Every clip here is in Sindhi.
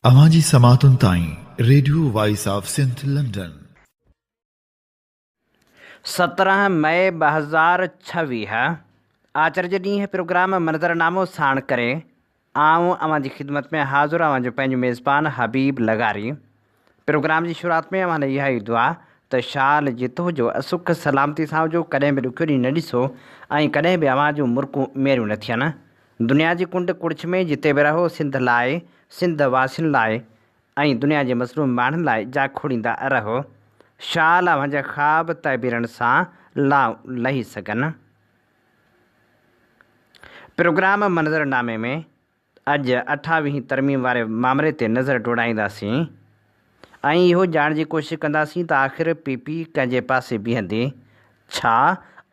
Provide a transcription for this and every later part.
اوهان جي سماعتن تائين radio voice of Sindh London. 17 مئي 2026 آچر جي ڏينهن پروگرام منظرنامو ساڻ ڪري آئون اوهان جي خدمت ۾ حاضر اوهان جو پنهنجو ميزبان حبيب لغاري. پروگرام جي شروعات ۾ اوهان لاء اها ئي دعا ته شال جت هجو سک سلامتي سان هجو ڪڏهن به ڏکيو ڏينهن نه ڏسو ۽ ڪڏهن به اوهان جون مرڪون ميريون نه ٿين. دنيا جي ڪنڊ ڪڙڇ ۾ جتي به رهو سنڌ لاء، سنڌ واسين لاء ۽ دنيا جي مظلوم ماڻهن لاء جاکوڙيندا رهو. شال اوهان جا خواب تعبيرن سان لائون لهي سگهن. پروگرام منظرنامي ۾ اڄ اٺاويهين ترميم واري مامري تي نظر ڊوڙائينداسين ۽ اهو ڄاڻڻ جي ڪوشش ڪنداسين ته آخر پي پي ڪنهن جي پاسي بيهندي؟ ڇا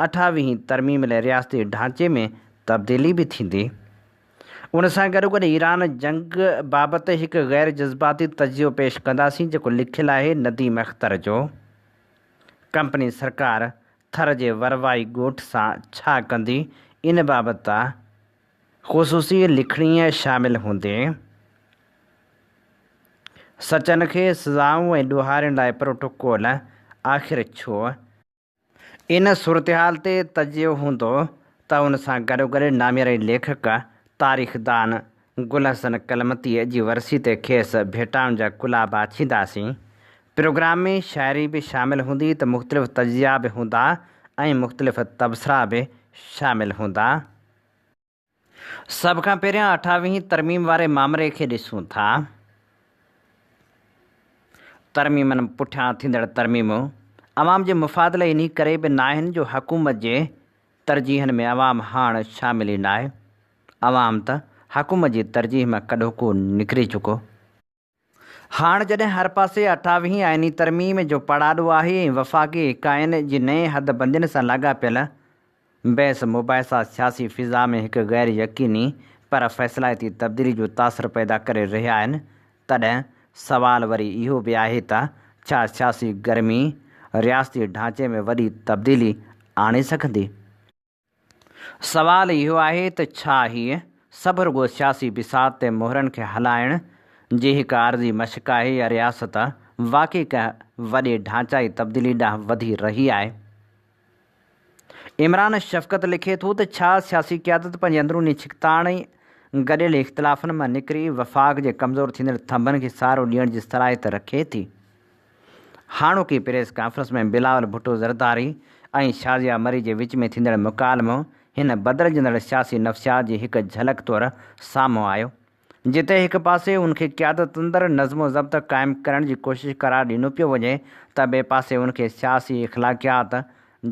اٺاويهين ترميم لاء رياستي ڍانچي ۾ تبديلي به ٿيندي؟ ان سان گڏوگڏ ايران جنگ بابت هڪ غير جذباتي تجزيو پيش ڪنداسين جيڪو لکيل آهي نديم اختر جو. ڪمپني سرڪار ٿر جي وروائي ڳوٺ سان ڇا ڪندي ان بابت خصوصي لکڻي شامل هوندي. سچن کي سزائون ۽ ڏوهارين لاء پروٽوڪول آخر ڇو؟ ان صورتحال تي تجزيو هوندو ته ان سان گڏوگڏ نامياري ليکڪ، تاريخدان گل حسن ڪلمتيء جي ورسي تي کيس ڀيٽائن جا ڪلاب آڇينداسين. پروگرام ۾ شاعري به شامل هوندي ته مختلف تجزيا به هوندا ۽ مختلف تبصرا به شامل هوندا. سڀ کان پهريان اٺاويهين ترميم واري مامري کي ڏسون ٿا. ترميمن پٺيان ٿيندڙ ترميمون عوام جي مفاد لاء انهي ڪري به ناهن جو حڪومت جي ترجيحن ۾ عوام هاڻ شامل ئي ناهي. عوام ته حڪومت جي ترجيح مان ڪڏهوڪو نڪري چڪو. هاڻ جڏهن هر پاسي اٺاويهين آئيني ترميم جو پڙاڏو آهي ۽ وفاقي اڪائين جي نئين حد بندين سان لاڳاپيل بحث مباحثا سياسي فضا ۾ هڪ غير يقيني پر فيصلائتي تبديلي جو تاثر پيدا ڪري رهيا آهن، تڏهن سوال وري اهو به آهي ته ڇا سياسي گرمي رياستي ڍانچي ۾ وڏي تبديلي آڻي سگهندي؟ سوال اهو آهي ته ڇا هيء سڀ رڳو سياسي بساط تي مهرن کي هلائڻ جي هڪ عارضي مشق آهي يا رياست واقعي ڪنهن وڏي ڍانچائي تبديلي ڏانهن وڌي رهي آهي؟ عمران شفقت لکي ٿو ته ڇا سياسي قيادت پنهنجي اندروني ڇڪتاڻ ۽ گڏيل اختلافن مان نڪري وفاق جي ڪمزور ٿيندڙ ٿنڀن کي سهارو ڏيڻ جي صلاحيت رکي ٿي؟ هاڻوڪي پريس ڪانفرنس ۾ بلاول ڀٽو زرداري ۽ شازيه مري جي وچ ۾ ٿيندڙ مڪالمو هن بدلجندڙ سياسي نفسيات جي هڪ جهلڪ طور سامهون آيو. جتي هڪ پاسي ان کي قيادت اندر نظم و ضبط قائم ڪرڻ جي ڪوشش قرار ڏنو پيو وڃي ته ٻئي پاسي ان کي سياسي اخلاقيات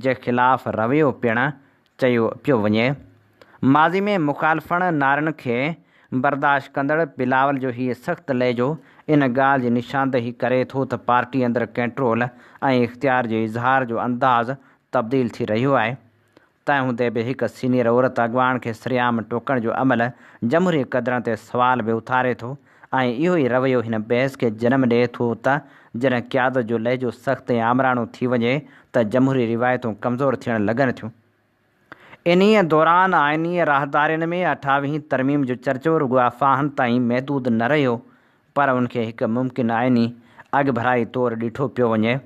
جي خلاف رويو پڻ چيو پيو وڃي. ماضي ۾ مخالفڻ نعرن کي برداشت ڪندڙ بلاول جو هي سخت لهجو ان ڳالهه جي نشاندهي ڪري ٿو ته پارٽي اندر ڪنٽرول ۽ اختيار جي اظهار جو انداز تبديل ٿي رهيو آهي. تنهن هوندي به هڪ سينيئر عورت اڳواڻ کي سرعام ٽوڪڻ جو عمل جمهوري قدرن تي سوال به اٿاري ٿو ۽ اهو ئي رويو هن بحث کي جنم ڏئي ٿو ته جڏهن قيادت جو لهجو سخت ۽ آمراڻو ٿي وڃي ته جمهوري روايتون ڪمزور ٿيڻ لڳن ٿيون. انهيء دوران آئيني راهدارين ۾ اٺاويهين ترميم جو چرچو رڳو افواهن تائين محدود نه رهيو پر ان کي هڪ ممڪن آئيني اڳڀرائي طور ڏٺو پيو وڃي.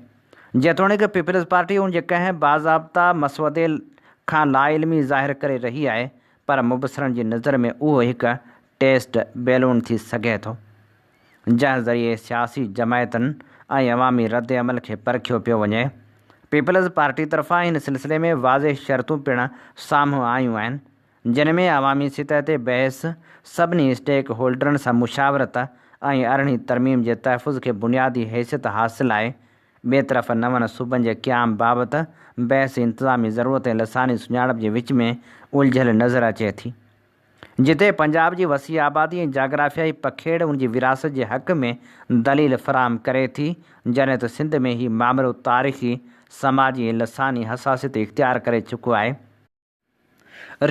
جيتوڻيڪ پيپلز پارٽي ان جي ڪنهن باضابطا مسودي کان لاعلمي ظاهر ڪري رهي آهي پر مبصرن جي نظر ۾ اهو هڪ ٽيسٽ بيلون ٿي سگهي ٿو، جنهن ذريعي سياسي جماعتن ۽ عوامي ردعمل کي پرکيو پيو وڃي. پيپلز پارٽي طرفان ان سلسلي ۾ واضح شرطون پڻ سامهون آيون آهن. جن ۾ عوامي سطح تي بحث، سڀني اسٽيڪ هولڊرن سان مشاورت ۽ ارڙهين ترميم جي تحفظ کي بنيادي حيثيت حاصل آهي. ٻئي طرف نون صوبن جي قيام بابت بحث انتظامي ضرورت ۽ لساني سڃاڻپ جي وچ ۾ الجهيل نظر اچي ٿي. جتي پنجاب جي وسيع آبادي ۽ جاگرافيائي پکيڙ ان جي وراثت جي حق ۾ دليل فراهم ڪري ٿي، جڏهن ته سنڌ ۾ هي مامرو تاريخي، سماجي ۽ لساني حساسيت اختيار ڪري چڪو آهي.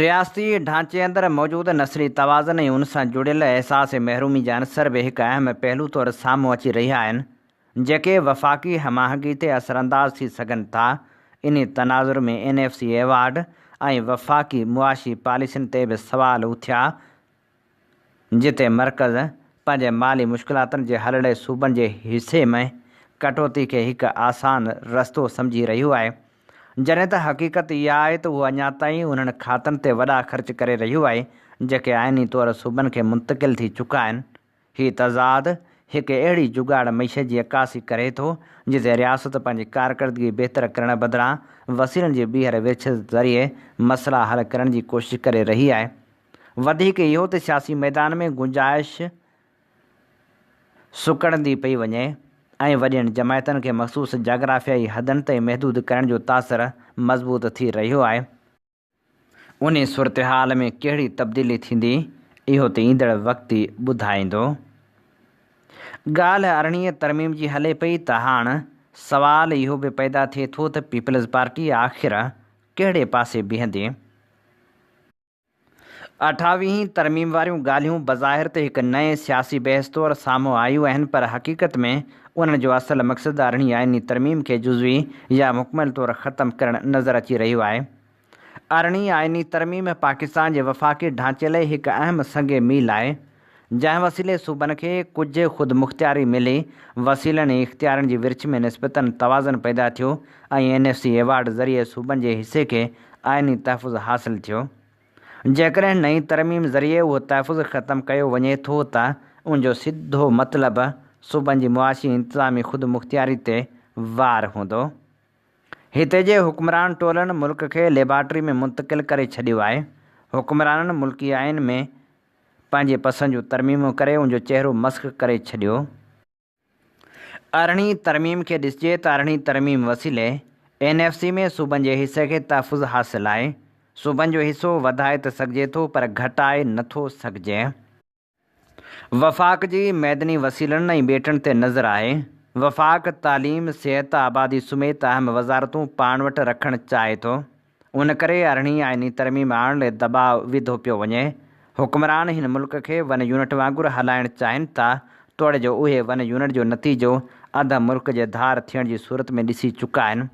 رياستي ڍانچي اندر موجود نسلي توازن ۽ ان سان جڙيل احساس محرومي جا عنصر به هڪ اهم پهلو طور سامهون اچي رهيا آهن، جيڪي وفاقي هم آهنگي تي اثرانداز ٿي سگهن ٿا. انهي تناظر ۾ اين ايف سي ايوارڊ ۽ وفاقي معاشي پاليسين تي به سوال اٿيا، جتي مرڪز پنهنجي مالي مشڪلاتن جي حل لاء صوبن جي حصي ۾ ڪٽوتي کي هڪ آسان رستو سمجهي رهيو آهي، جڏهن ته حقيقت اها آهي ته اهو اڃا تائين انهن کاتن تي وڏا خرچ ڪري رهيو آهي، جيڪي آئيني طور صوبن کي منتقل ٿي چڪا آهن. هي تضاد هڪ اهڙي جڳاڙ معيشت جي عڪاسي ڪري ٿو، جتي رياست پنهنجي ڪارڪردگي بهتر ڪرڻ بدران وسيلن جي ٻيهر ورڇ ذريعي مسئلا حل ڪرڻ جي ڪوشش ڪري رهي آهي. وڌيڪ اهو ته سياسي ميدان ۾ گنجائش سڪڙندي پئي وڃي ۽ وڏين جماعتن کي مخصوص جاگرافيائي حدن تائين محدود ڪرڻ جو تاثر مضبوط ٿي رهيو آهي. انهي صورتحال ۾ ڪهڙي تبديلي ٿيندي، اهو ته ايندڙ وقت ئي ٻڌائيندو. ڳالهه ارڙهين ترميم جي هلي پئي ته هاڻ سوال اهو به پيدا ٿئي ٿو ته پيپلز پارٽي آخر ڪهڙي پاسي بيهندي؟ اٺاويهين ترميم واريون ڳالهيون بظاهر ته هڪ نئين سياسي بحث طور سامهون آيون آهن پر حقيقت ۾ انهن جو اصل مقصد ارڙهين آئيني ترميم کي جزوي يا مڪمل طور ختم ڪرڻ نظر اچي رهيو آهي. ارڙهين آئيني ترميم پاڪستان جي وفاقي ڍانچي لئي هڪ اهم سنگ ميل آهي، جنهن وسيلي صوبن کي ڪجهه خودمختياري ملي، وسيلن ۽ اختيارن جي ورڇ ۾ نسبتاً توازن پيدا ٿيو ۽ اين ايف سي ايوارڊ ذريعي صوبن جي حصي کي آئيني تحفظ حاصل ٿيو. جيڪڏهن نئين ترميم ذريعي اهو تحفظ ختم ڪيو وڃي ٿو ته ان جو سڌو مطلب صوبن جي معاشي انتظامي خودمختياري تي وار هوندو. هتي جي حڪمران ٽولن ملڪ کي ليبارٽري ۾ منتقل ڪري ڇڏيو آهي. حڪمرانن ملڪي آئين ۾ پنهنجي پسند جون ترميمون ڪري ان جو چهرو مسخ ڪري ڇڏيو. ارڙهين ترميم کي ڏسجي ته ارڙهين ترميم وسيلي اين ايف سي ۾ صوبن جي حصي کي تحفظ حاصل آهي، صوبن جو حصو وڌائي ته سگهجي ٿو پر گهٽائي نه ٿو سگهجي. وفاق جي معدني وسيلن ۽ ٻيٽن تي نظر آهي، وفاق تعليم، صحت، آبادي سميت اهم وزارتون پاڻ وٽ رکڻ چاهي ٿو. ان ڪري ارڙهين آئيني ترميم آڻڻ لاء دٻاء وڌو پيو وڃي. حڪمران هن ملڪ کي ون يونٽ وانگر هلائڻ چاهين ٿا، توڙي جو اهي ون يونٽ جو نتيجو اڌ ملڪ جي ڌار ٿيڻ جي صورت ۾ ڏسي چڪا آهن.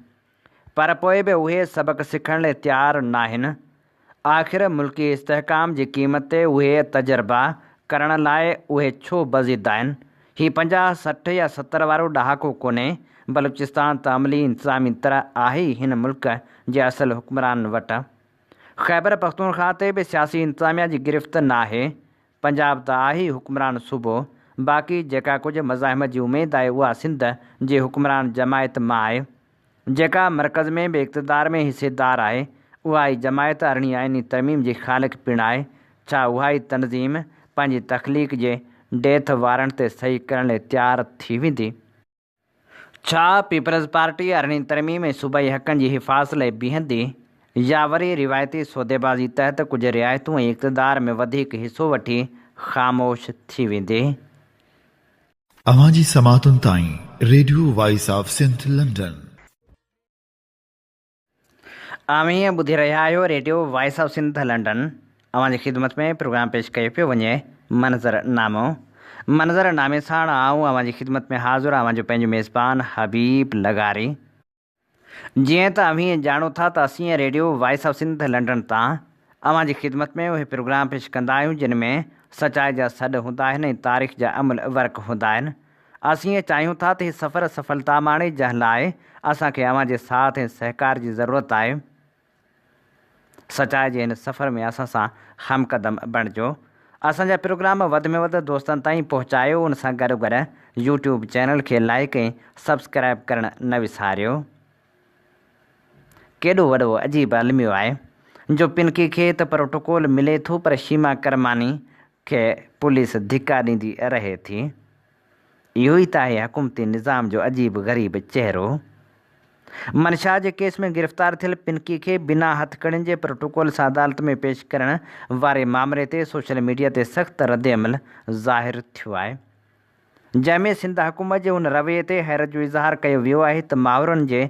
پر پوء به اهي سبق سکڻ لاء تيار ناهن. آخر ملڪي استحڪام جي قيمت تي اهي تجربا ڪرڻ لاء اهي ڇو بضد آهن؟ هي 50، 60 يا 70 وارو ڏهاڪو ڪونهي، بلوچستان ته عملي انتظامي طرح آهي ئي هن ملڪ جي اصل حڪمرانن وٽ. خيبر پختونخواهه تي به سياسي انتظاميا جي گرفت ناهي. پنجاب ته آهي ئي حڪمران صوبو، باقي جيڪا ڪجهه مزاحمت جي اميد آهي اها سنڌ جي حڪمران جماعت مان آهي. جيڪا مرڪز ۾ به اقتدار ۾ حصيدار آهي، اها ئي جماعت ارڙهين آئيني ترميم جي خالق پڻ آهي، ڇا اها ئي تنظيم پنهنجي تخليق جي ڊيٿ وارنٽ تي صحيح ڪرڻ لاء تيار ٿي ويندي؟ ڇا پيپلز پارٽي ارڙهين ترميم ۽ صوبائي حقن جي حفاظت لاء بيهندي يا وري روايتي سوديبازي تحت ڪجهه رعايتون ۽ اقتدار ۾ وڌيڪ حصو وٺي خاموش ٿي ويندي؟ اوهان جي سماعتن تائين radio voice of Sindh London. اوهين ٻڌي رهيا آهيو radio voice of Sindh London. اوهان جي خدمت ۾ پروگرام پيش ڪيو پيو وڃي منظر نامو. منظر نامي ساڻ آئون اوهان جي خدمت ۾ حاضر اوهان جو پنهنجو ميزبان حبيب لغاري. جيئن ته اوهين ڄاڻو ٿا ته اسين radio voice of Sindh London تان اوهان جي خدمت ۾ اهي پروگرام پيش ڪندا آهيون جن ۾ سچائي جا سڏ هوندا آهن ۽ تاريخ جا عمل ورق هوندا آهن. اسين چاهيون ٿا ته هي سفر سڦلتا ماڻي جنهن لاء اسان کي اوهان جي ساٿ ۽ سهڪار جي ضرورت آهي. سچائي جي هن سفر ۾ اسان سان هم قدم بڻجو. اسان جا پروگرام وڌ ۾ وڌ دوستن تائين پهچايو ان سان گڏوگڏ يوٽيوب چينل کي لائيڪ ۽ سبسڪرائيب ڪرڻ نه وساريو. ڪيڏو وڏو عجيب الميو آهي جو پنڪي کي ته پروٽوڪول ملي ٿو پر شيما ڪرماني کي پوليس ڌڪا ڏيندي رهي ٿي. اهو ئي ته آهي حڪومتي نظام جو عجيب غريب چهرو. منشا جي ڪيس ۾ گرفتار ٿيل پنڪي کي بنا هٿڪڙين جي پروٽوڪول سان عدالت ۾ پيش ڪرڻ واري مامري تي سوشل ميڊيا تي سخت ردعمل ظاهر ٿيو آهي. جنهن ۾ سنڌ حڪومت جي ان رويي تي حيرت جو اظهار ڪيو ويو آهي ته ماهرن جي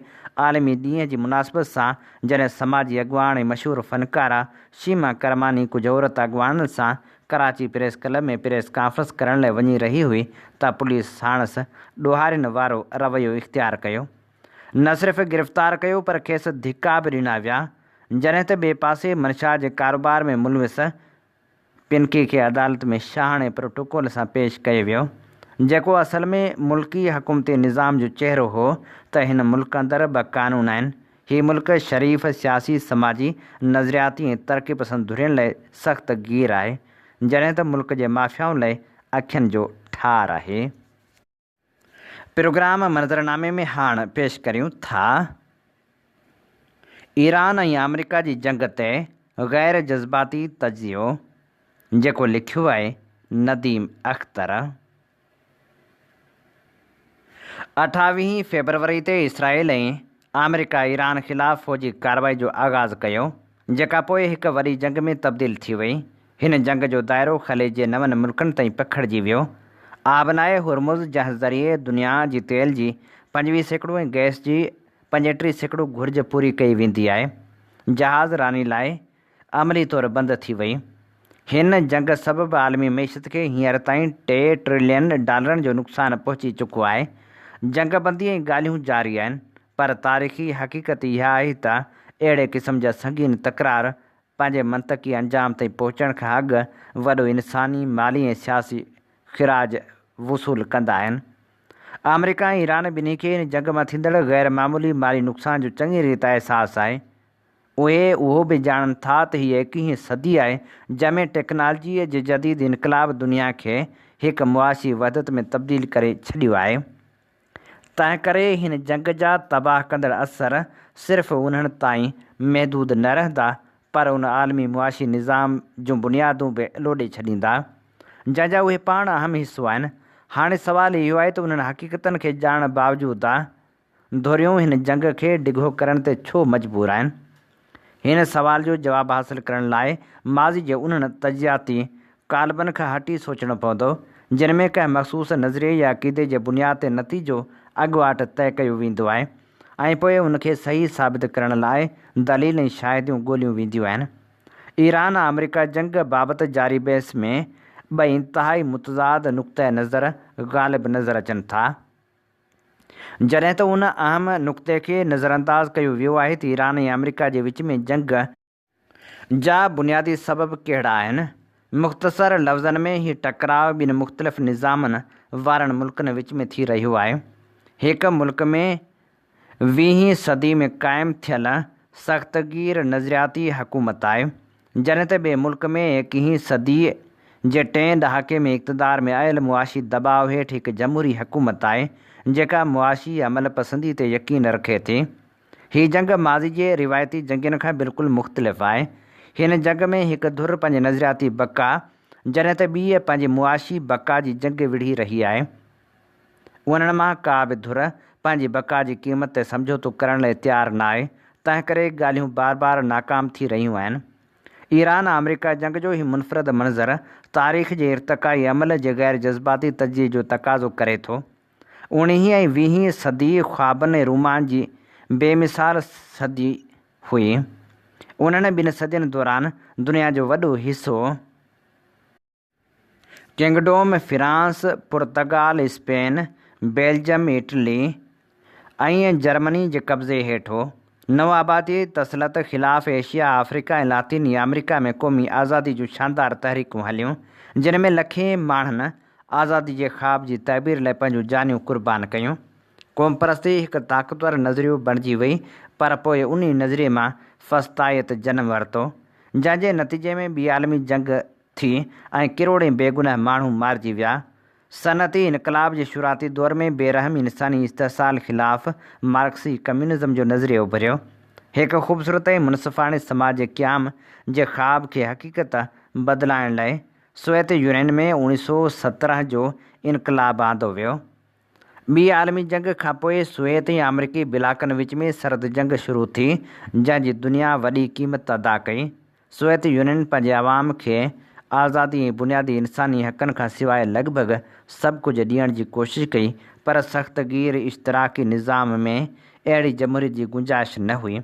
عالمي ڏينهن جي مناسبت سان جڏهن سماجي اڳواڻ ۽ مشهور فنڪاره شيما ڪرماني ڪجهه عورت اڳواڻن سان Karachi press club ۾ press conference ڪرڻ لاء وڃي رهي هئي ته پوليس ساڻس ڏوهارين وارو رويو اختيار ڪيو. نه صرف گرفتار ڪيو پر کيس ڌڪا به ڏنا ويا. جڏهن ته ٻئي پاسي منشا جي ڪاروبار ۾ ملوث. پنڪي کي عدالت ۾ شاهاڻي پروٽوڪول سان پيش ڪيو ويو، جيڪو اصل ۾ ملڪي حڪومتي نظام جو چهرو هو ته هن ملڪ اندر ٻه قانون آهن، هي ملڪ شريف سياسي، سماجي، نظرياتي ۽ ترقي پسند ڌرين لاء سخت گير آهي، جڏهن ته ملڪ جي مافيائن لاء اکين جو ٺار آهي. پروگرام منظرنامي ۾ هاڻ پيش ڪريون ٿا. ايران ۽ آمريڪا جي جنگ تي غير جذباتي تجزيو، جيڪو لکيو آهي نديم اختر. اٺاويهين فيبروري تي اسرائيل ۽ آمريڪا ايران خلاف فوجي ڪارروائي جو آغاز ڪيو، جيڪا پوء هڪ وڏي جنگ ۾ تبديل ٿي وئي. هن جنگ جو دائرو خليج جي نون ملڪن تائين پکڙجي ويو. آبنائي هرمز جنهن ذريعي دنيا جي تيل جي 25% ۽ گئس جي 35% گهرج پوري ڪئي ويندي آهي، جهاز راني لاء عملي طور بند ٿي وئي. هن جنگ سبب عالمي معيشت کي هينئر تائين ٽي ٽرلين ڊالرن جو نقصان پهچي چڪو آهي. جنگ بندي ۽ ڳالهيون جاري آهن، پر تاريخي حقيقت اها آهي ته اهڙي قسم جا سنگين تڪرار پنهنجي منطقي انجام تائين پهچڻ کان اڳ وڏو انساني، مالي ۽ سياسي خراج وصول ڪندا آهن. آمريڪا ۽ ايران ٻنهي کي ان جنگ مان ٿيندڙ غير معمولي مالي نقصان جو چڱي ريت احساس آهي. اهي اهو به ڄاڻن ٿا ته هيء ايڪيهين صدي آهي، جنهن ۾ ٽيڪنالجيء جي جديد انقلاب دنيا کي هڪ معاشي وحدت ۾ تبديل ڪري ڇڏيو آهي. تنهنڪري هن جنگ جا تباهه ڪندڙ اثر صرف انهن تائين محدود نه رهندا، پر ان عالمي معاشي نظام جون بنيادون به لوڏي ڇڏيندا، جنهن جا اهي پاڻ اهم حصو آهن. هاڻي سوال اهو آهي ته انهن حقيقتن کي ڄاڻڻ باوجود ڌريون هن جنگ کي ڊگهو ڪرڻ تي ڇو مجبور آهن؟ هن سوال جو جواب حاصل ڪرڻ لاء ماضي جي انهن تجزياتي قالبن کان هٽي سوچڻو پوندو، جن ۾ ڪنهن مخصوص نظريي يا عقيدي جي بنياد تي نتيجو اڳواٽ طئي ڪيو ويندو آهي ۽ پوء ان کي صحيح ثابت ڪرڻ لاء دليل ۽ شاهديون ڳوليون وينديون آهن. ايران آمريڪا جنگ بابت جاري بحث ۾ ٻه انتهائي متضاد نقطه نظر غالب نظر اچن ٿا. جڏهن ته ان اهم نقطي کي نظرانداز ڪيو ويو آهي ته ايران ۽ آمريڪا جي وچ ۾ جنگ جا بنيادي سبب ڪهڙا آهن. مختصر لفظن ۾ هي ٽڪراء ٻن مختلف نظامن وارن ملڪن وچ ۾ ٿي رهيو آهي. هڪ ملڪ ۾ ويهين صدي ۾ قائم ٿيل سختگير نظرياتي حڪومت آهي، جڏهن ته ٻئي ملڪ ۾ ايڪيهين صديء جي ٽئين ڏهاڪي ۾ اقتدار ۾ آيل معاشي دٻاء هيٺ هڪ جمهوري حڪومت آهي، جيڪا معاشي عمل پسندي تي يقين رکي ٿي. هي جنگ ماضي جي روايتي جنگين کان بلڪل مختلف آهي. هن جنگ ۾ هڪ ڌر پنهنجي نظرياتي بقا، جڏهن ته ٻيء پنهنجي معاشي بقا جي جنگ وڙهي رهي آهي. انهن مان ڪا به ڌر پنهنجي بقا جي قيمت تي سمجهوتو ڪرڻ لاء تيار ناهي، تنهنڪري ڳالهيون بار بار ناڪام ٿي رهيون آهن. ايران آمريڪا جنگ جو هي منفرد منظر تاريخ جي ارتقائي عمل جي غير جذباتي تجزيي جو تقاضو ڪري ٿو. اوڻيهين ۽ ويهين صدي خوابن ۽ رومان جي بي مثال صدي هئي. انهن ٻن صدين دوران دنيا جو وڏو حصو، Kingdom, France, Portugal, Spain, Belgium, Italy ۽ Germany جي قبضي هيٺ هو. نوآبادي تسلط خلاف ايشيا، آفريڪا ۽ لاطيني آمريڪا ۾ قومي آزادي جون شاندار تحريڪون هليون، جن ۾ لکين ماڻهن آزادي جي خواب جي تعبير لاء پنهنجون جانيون قربان ڪيون. قومپرستي هڪ طاقتور نظريو بڻجي وئي، پر پوء انهي نظريي مان فسطائيت جنم ورتو، جنهن جي نتيجي ۾ ٻي عالمي جنگ ٿي ۽ ڪروڙين بيگناهه ماڻهو مارجي ويا. صنعتي انقلاب جي شروعاتي دور ۾ بي رحم انساني استحصال خلاف مارڪسي ڪميونزم جو نظريو اڀريو. هڪ خوبصورت ۽ منصفاڻي سماج جي قيام جي خواب کي حقيقت بدلائڻ لاء سوويت يونين ۾ 1917 جو انقلاب آندو ويو. ٻي عالمي جنگ کانپوء سوويت ۽ آمريڪي بلاڪن وچ ۾ سرد جنگ شروع ٿي، جنهن جي دنيا وڏي قيمت ادا ڪئي. سوويت يونين پنهنجي عوام کي آزادي ۽ بنيادي انساني حقن کان سواء لڳ ڀڳ سڀ ڪجهه ڏيڻ جي ڪوشش ڪئي، پر سخت گير اشتراڪي نظام ۾ اهڙي جمهوريت جي گنجائش نه هئي،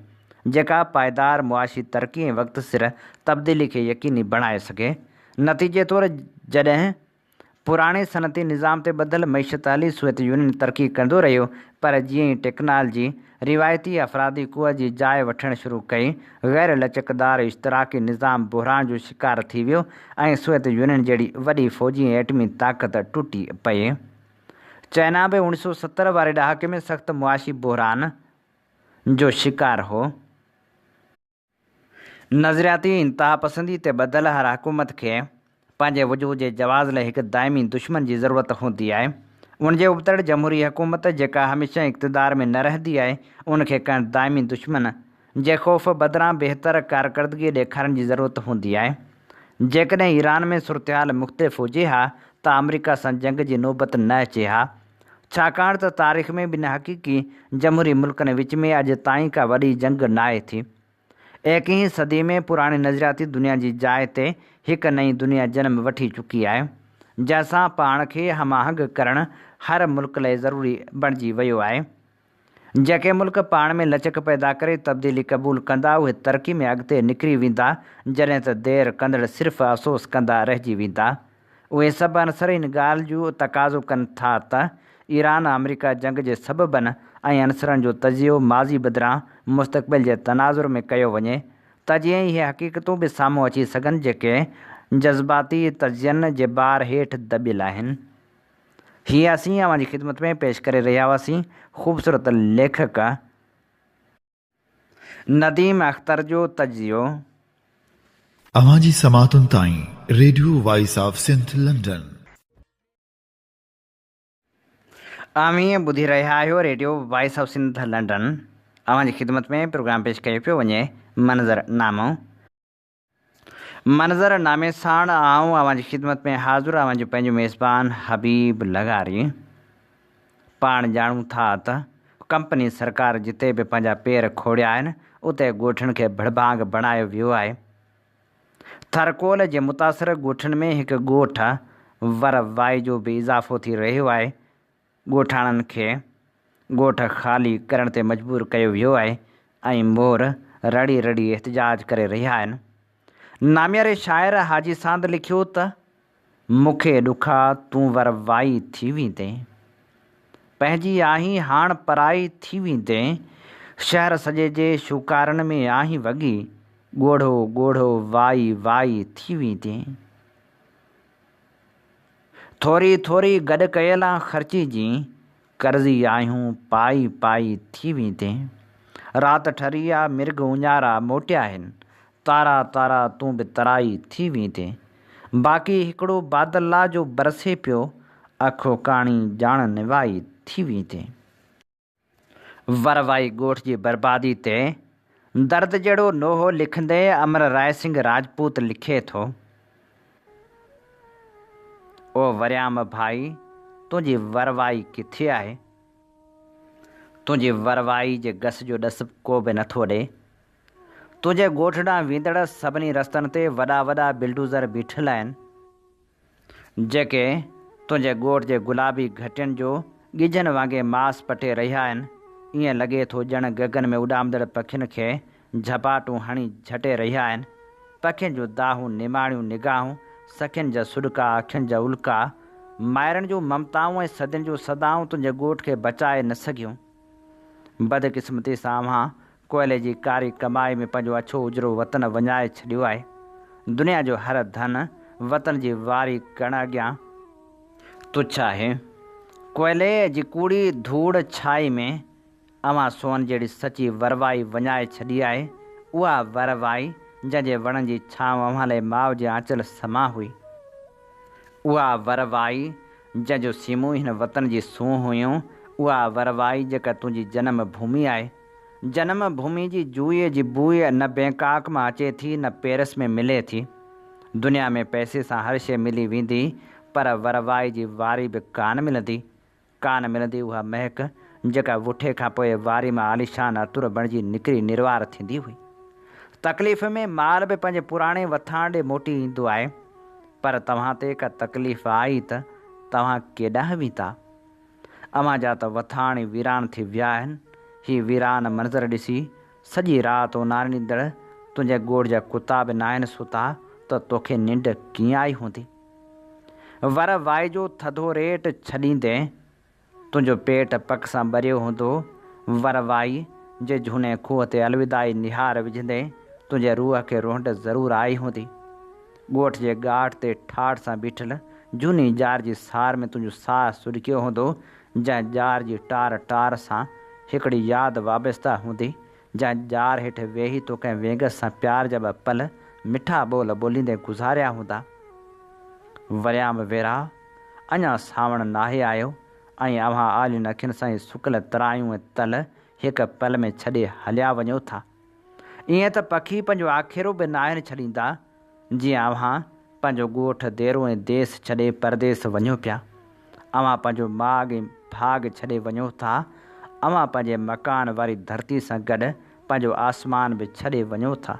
جيڪا پائيدار معاشي ترقي ۽ وقت سر تبديلي کي يقيني بڻائي سگهي. نتيجي طور جڏهن. پراڻي صنعتي نظام تي ٻڌل معيشت هلي سوويت يونين ترقي ڪندو رهيو پر جيئن ئي ٽيڪنالجي روايتي افرادي قوت جي جاء وٺڻ شروع ڪئي غير لچڪدار اشتراڪي نظام بحران جو شڪار ٿي ويو ۽ سوويت يونين جهڙي وڏي فوجي ۽ ايٽمي طاقت ٽٽي پئي. چائنا به 1970 واري ڏهاڪي ۾ سخت معاشي بحران جو شڪار هو. نظرياتي انتهاپسندي تي ٻڌل هر حڪومت کي پنهنجي وجود جي جواز لاء هڪ دائمي دشمن جي ضرورت هوندي آهي. ان جي ابتڙ جمهوري حڪومت جيڪا هميشه اقتدار ۾ نه رهندي آهي، ان کي ڪنهن دائمي دشمن جي خوف بدران بهتر ڪارڪردگي ڏيکارڻ جي ضرورت هوندي آهي. جيڪڏهن ايران ۾ صورتحال مختلف هجي ها ته آمريڪا سان جنگ جي نوبت نه اچي ها. ڇاڪاڻ ته تاريخ ۾ ٻن حقيقي جمهوري ملڪن وچ ۾ اڄ تائين ڪا وڏي جنگ ناهي ٿي. ايڪيهين صدي ۾ پراڻي نظرياتي دنيا جي جاء تي هڪ نئين دنيا جنم وٺي چڪي آهي، جنهن سان پاڻ کي هم آهنگ ڪرڻ هر ملڪ لئه ضروري بڻجي ويو آهي. جيڪي ملڪ پاڻ ۾ لچڪ پيدا ڪري تبديلي قبول ڪندا اهي ترقي ۾ اڳتي نڪري ويندا جڏهن ته دير ڪندڙ صرف افسوس ڪندا رهجي ويندا. اهي سڀ عنصر ان ڳالهه جو تقاضو ڪن ٿا ته ايران آمريڪا جنگ جي سببن ۽ عنصرن جو تجزيو ماضي بدران مستقبل جي تناظر ۾ ڪيو وڃي ته جيئن اهي حقيقتون به سامهون اچي سگهن جيڪي جذباتي تجزين جي بار هيٺ دٻيل آهن. هي اسين اوهان جي خدمت ۾ پيش ڪري رهيا هئاسين خوبصورت ليکڪ نديم اختر جو تجزيو. اوهان جي سماعتن تائين radio voice of Sindh London. اوهين ٻڌي رهيا آهيو radio voice of Sindh London. اوهان جي خدمت ۾ پروگرام پيش ڪيو پيو وڃي منظر نامو. منظر نامي ساڻ آئون اوهان جي خدمت ۾ حاضر اوهان جو پنهنجو ميزبان حبيب لغاري. پاڻ ڄاڻون ٿا ته ڪمپني سرڪار جتي به پنهنجا پير کوڙيا آهن اتي ڳوٺن کي ڀڙڀانگ بڻايو ويو آهي. ٿرڪول جي متاثر ڳوٺن ۾ هڪ ڳوٺ ور وائي جو به اضافو ٿي رهيو آهي. ڳوٺاڻن کي ڳوٺ خالي ڪرڻ تي مجبور ڪيو ويو آهي ۽ مور رڙي رڙي احتجاج ڪري رهيا آهن. نامياري شاعر حاجي ساند لکيو ته، مون کي ڏکا تون ور وائي ٿي ويندين، پنهنجي آهين هاڻ پرائي ٿي ويندين، شهر سڄي جي شوڪارن ۾ آهين وڳي، ڳوڙهو ڳوڙهو وائي وائي ٿي ويندين. ٿوري ٿوري گڏ ڪيل آ خرچي جي، قرضي آهيون پائي پائي ٿي ويندين. رات ٺري آ مرگهه اڃارا موٽيا هن، تارا تارا تون به ترائي ٿي ويندين. باقي هڪڙو بادل آ جو برسي پيو، اک اڪاڻي ڄاڻ نوائي ٿي ويندين. وروائي ڳوٺ جي بربادي تي درد جهڙو نوحو لکندي امر راء سنگهه راجپوت لکي ٿو. او وريام ڀائي تنهنجي وروائي ڪٿي آهي؟ تنهنجي وروائي جي گس جو ڏس ڪو به نٿو ڏئي. تنهنجي ڳوٺ ڏانهن ويندڙ سڀني رستن تي وڏا وڏا بلڊوزر بيٺل آهن. جيڪي تنهنجي ڳوٺ جي گلابي گهٽين جو ڳجهن وانگي ماس پٽي رهيا آهن، ائين لڳي ٿو ڄڻ گگن ۾ اڏامندڙ پکين کي جهپاٽون هڻي جهٽي رهيا آهن. پکين جون دانهون، نماڻيون نگاهون، سکين جا سڏڪا، اکين جا الڪا، مائرن جون ممتائون ۽ صدين جون صدائون تنهنجي ڳوٺ کي بچائي نه سگهيون. بدقسمتي سان اوهان ڪوئلي جي ڪاري ڪمائي ۾ پنهنجو اڇو اجرو وطن وڃائي ڇڏيو آهي. دنيا جو هر ڌن وطن جي واري ڪڻ اڳيان تڇ آهي. ڪوئلي جي ڪوڙي ڌوڙ ڇائي ۾ اوهان سون جهڙي سچي وروائي وڃائي ڇڏي آهي. اها وروائي جنهن جي وڻن جي ڇانو اوهان لئه ماء جي آنچل سمان هئي. اها وروائي جنهن جو سيمون هن وطن جي سونهن هيون، اها وروائي جيڪا تنهنجي جنم ڀومي آهي. جنم ڀومي جي جوئي جي بوء نه بئنڪاڪ مان اچي ٿي نه پيرس ۾ ملي ٿي. دنيا ۾ پئسي سان هر شيء ملي ويندي پر وروائي جي واري به ڪانه ملندي. ڪانه ملندي اها مهڪ جيڪا وٺي کان پوء واري مان عاليشان عطر بڻجي نڪري نروار ٿيندي هئي. تڪليف ۾ مال به پنهنجي پراڻي وٿاڻ ڏي موٽي ايندو آهي، پر توهان تي ڪا تڪليف آئي ته توهان ڪيڏانهن ويندا؟ اوهان جا ته وٿاڻ ئي ويران ٿي ويا آهن. هي ويران منظر ڏسي سڄي رات اوناريندڙ تنهنجي ڳوٺ جا ڪتا به ناهن ستا ته توکي ننڊ ڪيئن آئي هوندي؟ ور وائي جو ٿڌو ريٽ ڇڏيندين، تنهنجو پيٽ پڪ سان ٻريو هوندو. ور وائي جي جهوني کوهه تي الوداعي نهار وجهندين، تنهنجي روح کي رونڊ ضرور آئي هوندي. ڳوٺ جي ڳاٽ تي ٺاٺ سان بيٺل جهوني ڄار جي سار ۾ تنهنجو ساهه سڏڪيو هوندو، جنهن ڄار جي ٽار ٽار سان هڪڙي ياد وابسته هوندي، جنهن ڄار هيٺ ويهي تو ڪنهن وينگس سان پيار جا ٻه پل مٺا ٻول ٻوليندي گذاريا هوندا. وريام ويرا، اڃا سانوڻ ناهي آيو ۽ اوهان آلين اکين سان هي سڪل ترايون ۽ تل هڪ پل ۾ ڇڏي هليا وڃو ٿا. ائين ته پکي پنهنجو آکيرو به ناهن ڇڏيندا، جيئن اوهان پنهنجو ڳوٺ، ديرو ۽ ديس ڇڏي پرديس وڃو پيا. اوهان پنهنجو ماڳ ۽ ڀاڳ ڇڏي وڃو ٿا. اوهان پنهنجي مڪان واري ڌرتي سان گڏ پنهنجو آسمان به ڇڏي وڃو ٿا.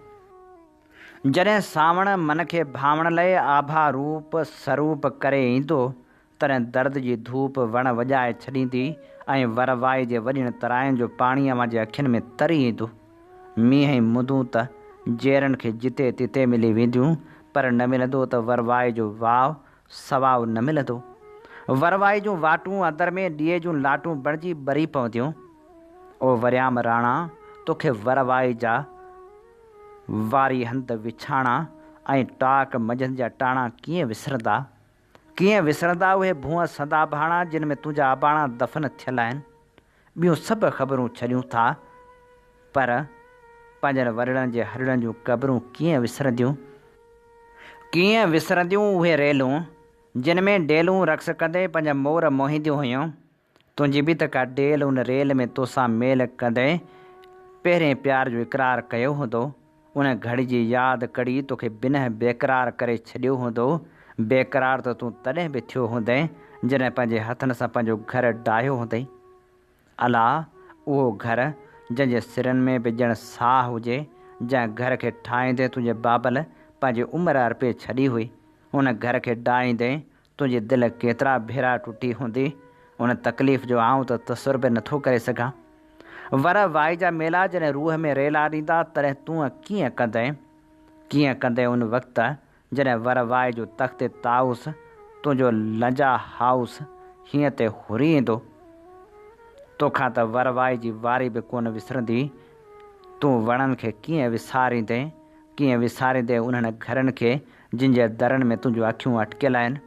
جڏهن سانوڻ من کي ڀانوڻ لئه آڀا روپ سروپ ڪري ايندو، تڏهن درد جي ڌوپ وڻ وڄائي ڇڏيندي ۽ ور وائي جي وڏين تراين جو پاڻي اوهان جي اکين ۾ تري ايندو. مينهن ۽ مندون ته جيئرن کي جتي تتي ملي وينديون، پر نه ملندو ته ور وائي جو واء سواء نه ملندو. ور وائي جون واٽون اندر ۾ ڏيئي جون لاٽون بڻجي ٻري پونديون. او وريام راڻا، توکي ور وائي جا واري هنڌ وڇاڻا ۽ ٽاڪ منجهند جا ٽاڻا ڪيئن وسرندا؟ ڪيئن وسرندا اهي ڀونء سندا ڀاڻا جن ۾ تنهنجا اباڻا دفن ٿيل آهن. ٻيون سڀ خبرون ڇڏيون ٿا پر پنهنجن وڏڙن جي هڏڙن جون قبرون ڪيئن وسرنديون؟ ڪيئن وسرنديون اهي ريلون جن ۾ ڊيلون رقص ڪندي پنهنجا مور موهينديون هيون؟ تنهنجي به ته ڪا ڊيل ان ريل ۾ توسان ميل ڪندي پهرين پيار جو اقرار ڪيو هوندو. ان گهڙي جي ياد ڪڙي توکي بنهه بيقرار ڪري ڇڏيو هوندو. بيقرار ته تون تڏهن به ٿيو هوندين جڏهن پنهنجي هٿن سان پنهنجو گهر ڊاهيو هوندئي. الا! اهو گهر جنهن جي سرن ۾ به ڄڻ ساهه هجي، جنهن گهر کي ٺاهيندي تنهنجي بابل پنهنجي عمر ارپي ڇڏي هئي، ان گهر کي ڊاهيندي تنهنجي دل ڪيترا ڀيرا ٽٽي هوندي، ان تڪليف جو آئون ته تصور به نٿو ڪري سگهان. ورهه وائي جا ميلا جڏهن روح ۾ ريلا ڏيندا، تڏهن تون ڪيئن ڪندين؟ ڪيئن ڪندين ان وقت جڏهن ورهه وائي جو تخت طائوس تنهنجو لنجا هائوس هينئن تي هري ايندو؟ توکان ته ورهه وائي جي واري به ڪونه وسرندي، تون وڻن کي ڪيئن وساريندين؟ ڪيئن وساريندين انهن گهرن کي جن جي درن ۾ تنهنجون اکيون اٽڪيل آهن.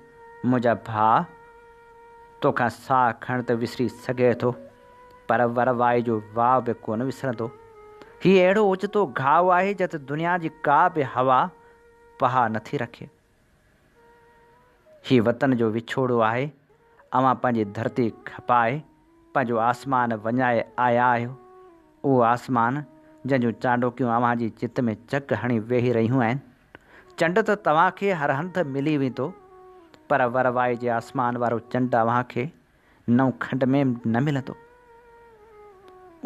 منهنجا ڀاء! توکان ساهه کڻڻ ته وسري سگهي ٿو، پر ور وائي جو واء به ڪونه وسرندو. هي اهڙو اوچتو گهاء آهي، جت دنيا جي ڪا به هوا پها نٿي رکي. هي وطن جو وڇوڙو آهي. اوهان پنهنجي ڌرتي کپائي، پنهنجو آسمان وڃائي آيا آهيو. اهو آسمان، جنهن جون چانڊوڪيون اوهان جي چت ۾ چڪ هڻي ويهي رهيون آهن. چنڊ ته توهان کي هر هنڌ ملي ويندو، پر ور وائي جي آسمان وارو چنڊ اوهان کي نئون کنڊ ۾ نه ملندو.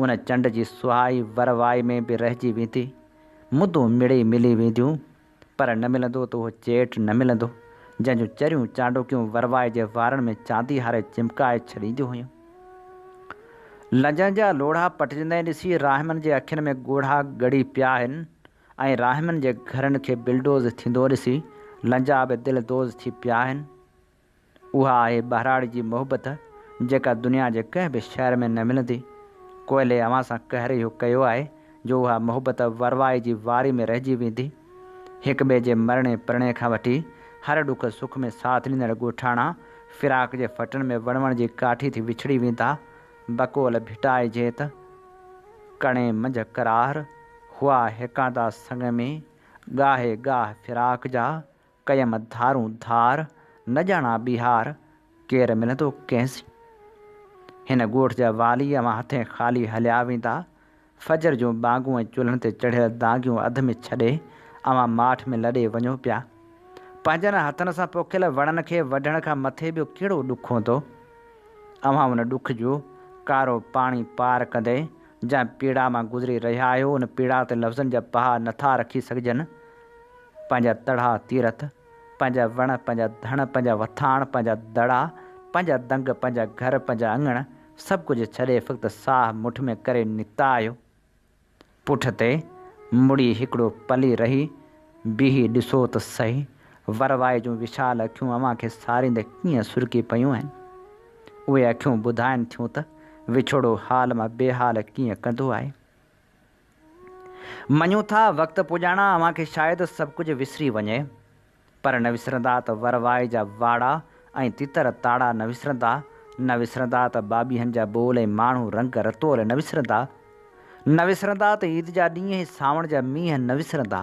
ان چنڊ جي سهائي ور وائي ۾ به رهجي ويندي. مندون مڙئي ملي وينديون، پر نه ملندو ته اهو چيٽ نه ملندو، جنهن جون چريون چانڊوڪيون وروائي جي وارن ۾ چاندي هاري چمڪائي ڇڏينديون هيون. لنجن جا لوڙها پٽجندي ڏسي راهمن جي اکين ۾ ڳوڙها ڳڙي پيا آهن ۽ راهمن جي گهرن کي بلڊوز ٿيندو ڏسي لنجا به دل دوز ٿي پيا آهن. اها آهي ٻهراڙي جي محبت جيڪا دنيا جي ڪنهن به شهر ۾ نه ملندي. ڪوئلي اوهان سان قهر اهو ڪيو آهي جو اها محبت وروائي جي واري ۾ رهجي ويندي. هڪ ٻئي جي مرڻي پرڻي کان وٺي هر ڏک سک ۾ ساٿ ڏيندڙ ڳوٺاڻا فراق جي ڦٽن ۾ وڻوڻ جي ڪاٺي ٿي وڇڙي ويندا. بقول ڀٽائي جي ته. ڪڻي منجهه قرار، هئا هيڪاندا سڱ ۾، ڳاهي ڳاهه فراق جا، ڪيم ڌارون ڌار، نه ڄاڻان ٻيهار، ڪير ملندو ڪنهن سين. هن ڳوٺ جا والي اوهان هٿين خالي هليا ويندا. فجر جون ٻانگون ۽ چلهن تي چڙهيل دانگيون اڌ ۾ ڇڏي اوهان ماٺ ۾ لڏي وڃو پيا. پنهنجن هٿن سان پوکيل وڻن کي وڍڻ کان مٿي ٻيو ڪهڙو ڏک هوندو؟ اوهان ان ڏک جو ڪارو پاڻي پار ڪندي جنهن پيڙا مان گذري رهيا آهيو، ان پيڙا تي لفظن جا پها نٿا رکي سگهجن. پنهنجا تڙها تيرٿ، پنهنجا وڻ، پنهنجا ڌڻ، پنهنجا وٿاڻ، پنهنجا دڙا، پنهنجا دنگ، پنهنجا گهر، پنهنجا اڱڻ، سڀ ڪجهه ڇڏي فقط ساهه مٺ ۾ ڪري نڪتا آهيو. پٺ تي مڙي هڪڙو پل ئي رهي بيهي ڏسو ته سهي، ور واء جون وشال اکيون اوهان کي ساريندي ڪيئن سرڪي پيون آهن. اهي اکيون ٻڌائن ٿيون ته وڇوڙو حال مان بي حال ڪيئن ڪندو آهي. مڃون ٿا وقت پڄاڻا اوهان کي شايد سڀ ڪجهه وسري وڃي، پر نه وسرندا ته ور واء جا واڙا ۽ تتر تاڙا نه وسرندا، نه وسرندا ته ٻاٻيهن جا ٻول ۽ ماڻهو رنگ رتول نه وسرندا، نه وسرندا ته عيد جا ڏينهن ۽ سانوڻ جا مينهن نه وسرندا.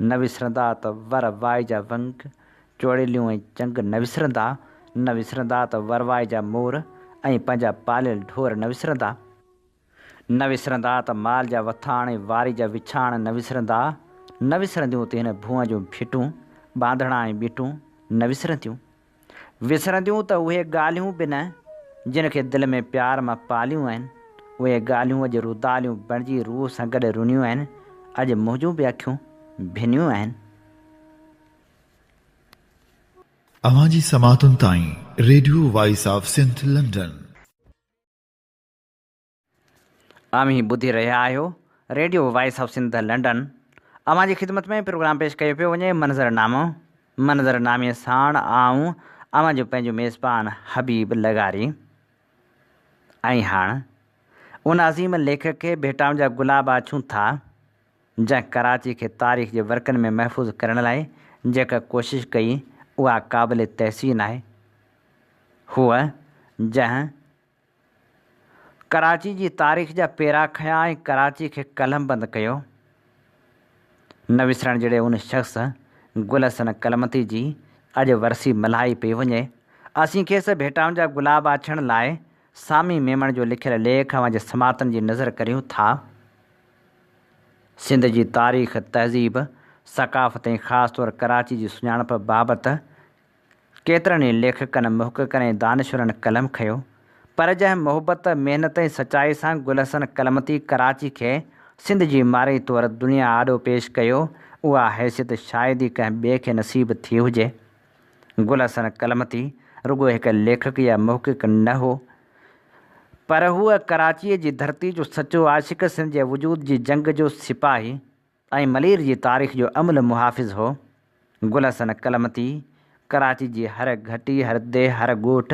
نه وسرندا ته ور واء جا ونگ، چوڙيليون ۽ چنگ نه وسرندا، نه وسرندا ته ور واء جا مور ۽ پنهنجا پاليل ڍور نه وسرندا، نه وسرندا ته مال جا وٿاڻ ۽ واري جا وڇاڻ نه وسرندا، نه وسرنديون ته هن ڀونء جون ڀٽون، ٻانڌڻا ۽ ٻيٽون نه وسرنديون. وسرنديون ته اهي ڳالهيون به نه، جن کي دل ۾ پيار مان پاليون آهن. اهي ڳالهيون اڄ روداليون بڻجي روح سان گڏ رنيون آهن. اڄ منهنجون به اکيون ڀنيون آهن. اوهان جي سماعتن تائين radio voice of Sindh London. اوهين ٻڌي رهيا آهيو radio voice of Sindh London. اوهان جي خدمت ۾ پروگرام پيش ڪيو پيو وڃي منظر نامو. منظر نامي ساڻ آئون اوهان جو پنهنجو ميزبان حبيب لغاري. ۽ هاڻ ان عظيم ليکڪ کي ڀيٽائن جا گلاب آڇون ٿا جنهن ڪراچي کي تاريخ جي ورقن ۾ محفوظ ڪرڻ لاء جيڪا ڪوشش ڪئي اها قابل تحسين آهي. هوء جنهن ڪراچي جي تاريخ جا پيرا کنيا ۽ ڪراچي کي قلمبند ڪيو. نه وسرڻ جهڙي ان شخص گل حسن ڪلمتي جي اڄ ورسي ملهائي پئي وڃي. اسين کيس ڀيٽائن جا گلاب آڇڻ لاء سامي ميمڻ جو لکيل ليک اوهان جي سماعتن جي نظر ڪريون ٿا. سنڌ جي تاريخ، تهذيب، ثقافت ۽ خاص طور ڪراچي جي سڃاڻپ بابت ڪيترن ئي ليکڪن، محققن ۽ دانشورن قلم کنيو، پر جنهن محبت، محنت ۽ سچائي سان گل حسن ڪلمتي ڪراچي کي سنڌ جي مارئي طور دنيا آڏو پيش ڪيو، اها حيثيت شايد ئي ڪنهن ٻئي کي نصيب ٿي هجي. گل حسن ڪلمتي رڳو هڪ ليکڪ يا محقق نه هو، پر هو ڪراچيء جي ڌرتي جو سچو عاشق، سنڌ جي وجود جي جنگ جو سپاهي ۽ ملير جي تاريخ جو املهه محافظ هو. گل حسن ڪلمتي ڪراچي جي هر گهٽي، هر ديهه، هر ڳوٺ،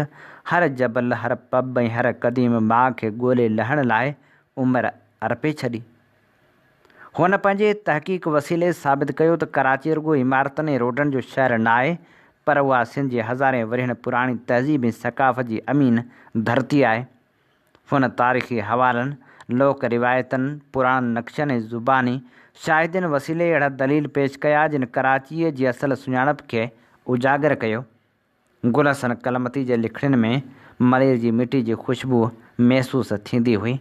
هر جبل، هر پب ۽ هر قديم ماڳ کي ڳولي لهڻ لاء عمر ارپي ڇڏي. هن پنهنجي تحقيق وسيلي ثابت ڪيو ته ڪراچي رڳو عمارتن ۽ روڊن جو شهر ناهي پر اها سنڌ جي هزارين ورهين پراڻي تهذيب ۽ ثقافت جي امين ڌرتي آهي. هن تاريخي حوالن، لوڪ روايتن، پراڻن نقشن ۽ زباني شاهدين وسيلي اهڙا دليل پيش ڪيا جن ڪراچيء جي اصل سڃاڻپ کي اجاگر ڪيو. گل حسن ڪلمتي جي لکڻين ۾ ملير جي مٽي جي خوشبوء محسوس ٿيندي هئي.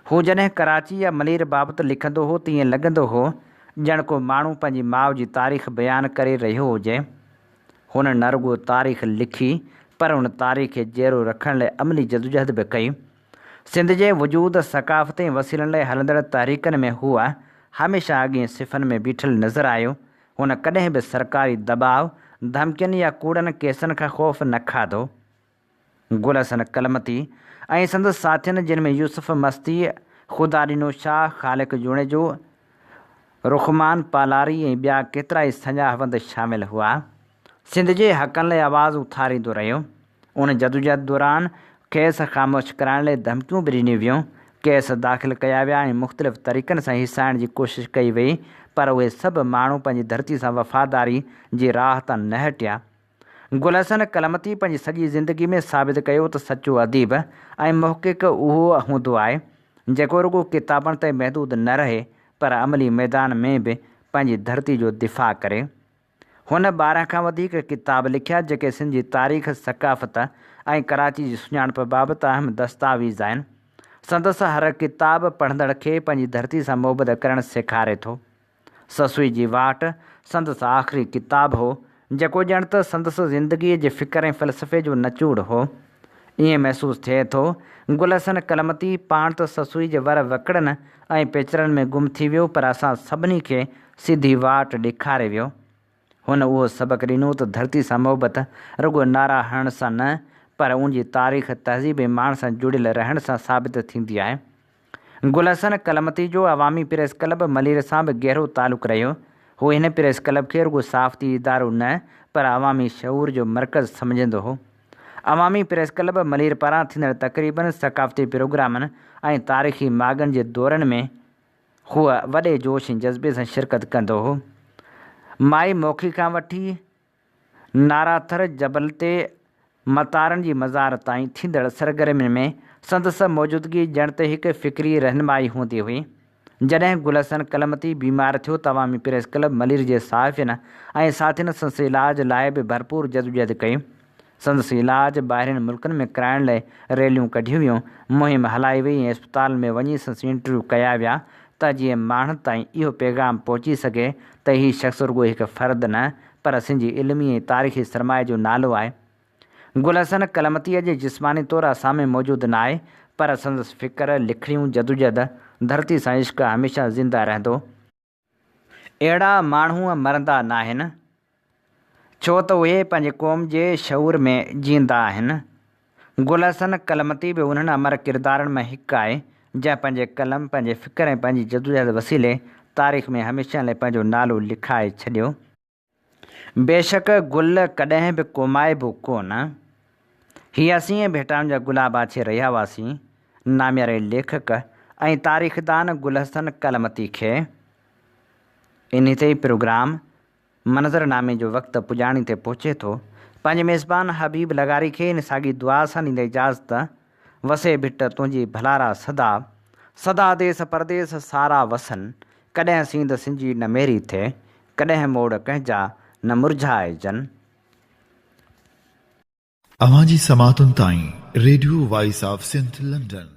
هو جڏهن ڪراچي يا ملير بابت لکندو هو ته ائين لڳندو هو ڄڻ ڪو ماڻهو پنهنجي ماء جي تاريخ بيان ڪري رهيو هجي. هن نه رڳو تاريخ لکي پر ان تاريخ کي جيئرو رکڻ لاء عملي جدوجهد به ڪئي. سنڌ جي وجود، ثقافت ۽ وسيلن لاء هلندڙ تحريڪن ۾ هو هميشه اڳين صفن ۾ بيٺل نظر آيو. هن ڪڏهن به سرڪاري دٻاء، ڌمڪين يا ڪوڙن ڪيسن کان خوف نه کاڌو. گل حسن ڪلمتي ۽ سندس ساٿين جن ۾ يوسف مستي، خدا ڏنو شاهه، خالق جوڻيجو، رخمان پالاري ۽ ٻيا ڪيترائي سڃاهوند شامل هئا، سنڌ جي حقن لاء آواز اٿاريندو رهيو. ان جدوجهد دوران کيس خاموش ڪرائڻ لاء ڌمڪيون به ڏنيون ويون، ڪيس داخل ڪيا ويا ۽ مختلف طريقن سان هيسائڻ جي ڪوشش ڪئي وئي پر اهي سڀ ماڻهو پنهنجي ڌرتي سان وفاداري جي راهه تان نه هٽيا. گل حسن ڪلمتي پنهنجي سڄي زندگي ۾ ثابت ڪيو ته سچو اديب ۽ محقق اهو هوندو آهي، جيڪو رڳو ڪتابن تائين محدود نه رهي، پر عملي ميدان ۾ به پنهنجي ڌرتي جو دفاع ڪري. هن 12 کان وڌيڪ ڪتاب لکيا، جيڪي سنڌ جي تاريخ، ثقافت ۽ ڪراچي جي سڃاڻپ بابت اهم دستاويز آهن. سندس هر ڪتاب پڙهندڙ کي پنهنجي ڌرتي سان محبت ڪرڻ سيکاري ٿو. سسئي جي واٽ سندس آخري ڪتاب هو، جيڪو ڄڻ ته سندس زندگيء جي فڪر ۽ فلسفي جو نچوڙ هو. ائين محسوس ٿئي ٿو، گل حسن ڪلمتي پاڻ ته سسئي جي ور وڪڙن ۽ پيچرن ۾ گم ٿي ويو، پر اسان سڀني کي سڌي واٽ ڏيکاري ويو. هن اهو سبق ڏنو ته ڌرتي سان محبت رڳو نعرا هڻڻ سان نه، پر ان جي تاريخ، تهذيب ۽ ماڻ سان جڙيل رهڻ سان ثابت ٿيندي آهي. گل حسن ڪلمتي جو عوامي پريس ڪلب ملير سان به گهرو تعلق رهيو. هو هن پريس ڪلب کي رڳو صحافتي ادارو نه پر عوامي شعور جو مرڪز سمجهندو هو. عوامي پريس ڪلب ملير پاران ٿيندڙ تقريبن، ثقافتي پروگرامن ۽ تاريخي ماڳن جي دورن ۾ هو وڏي جوش ۽ جذبي سان شرڪت ڪندو هو. مائي موکي کان وٺي ناراٿر جبل تي متارن جي مزار تائين ٿيندڙ سرگرمين ۾ سندس موجودگي ڄڻ ته هڪ فڪري رهنمائي هوندي هئي. جڏهن گل حسن ڪلمتي بيمار ٿيو ته عوامي پريس ڪلب ملير جي صحافين ۽ ساٿين سندس علاج لاء به ڀرپور جدوجهد ڪئي. سندس علاج ٻاهرين ملڪن ۾ ڪرائڻ لاء ريليون ڪڍيون ويون، مهم هلائي وئي ۽ اسپتالن ۾ وڃي سندس انٽرويو ڪيا ويا ته جيئن ماڻهن تائين اهو پيغام پهچي سگهي ته هي شخص رڳو هڪ فرد نه پر سنڌ جي علمي ۽ تاريخي سرمائي جو نالو آهي. گل حسن ڪلمتيء جي جسماني طور اسان ۾ موجود ناهي پر سندس فڪر، لکڻيون، جدوجهد، ڌرتي سان عشق هميشه زنده رهندو. اهڙا ماڻهو مرندا ناهن، ڇو ته اهي پنهنجي قوم جي شعور ۾ جيئندا آهن. گل حسن ڪلمتي به انهن امر ڪردارن مان هڪ آهي، جنهن پنهنجي قلم، پنهنجي فڪر ۽ پنهنجي جدوجهد وسيلي تاريخ ۾ هميشه لاء پنهنجو نالو لکائي ڇڏيو. بيشڪ گل ڪڏهن به ڪومائبو ڪو نه. هي اسين ڀيٽائن جا گلاب آڇي رهيا هئاسين، نامياري ليکڪ ۽ تاريخدان گل حسن ڪلمتي کي. انهي تي ئي پروگرام منظرنامي جو وقت پڄاڻي تي پهچي ٿو. پنهنجي ميزبان حبيب لغاري کي ان ساڳي دعا سان ڏيندي اجازت وسي ڀٽ تنهنجي ڀلارا سدا، سدا ديس پرديس سارا وسن، ڪڏهن سينڌ سنجي نه ميري ٿئي، ڪڏهن موڙ ڪنهن جا نه مرجهائجن. اوهان جي سماعتن تائين radio voice of Sindh London.